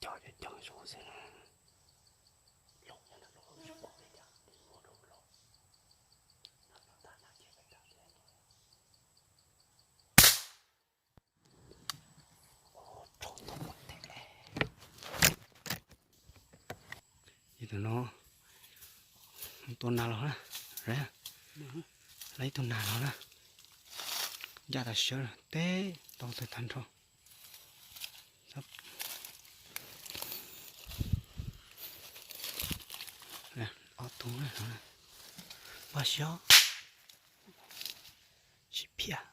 Cov cov cov zoo xwb na. Los nyob no los tsis pom peb cov, muaj rau los. Tus no tua nas los na, lawv ib tug nas los na, ncaj tas siab teb tau tag nrho. Ob tug, npaj siab, sib phiaj.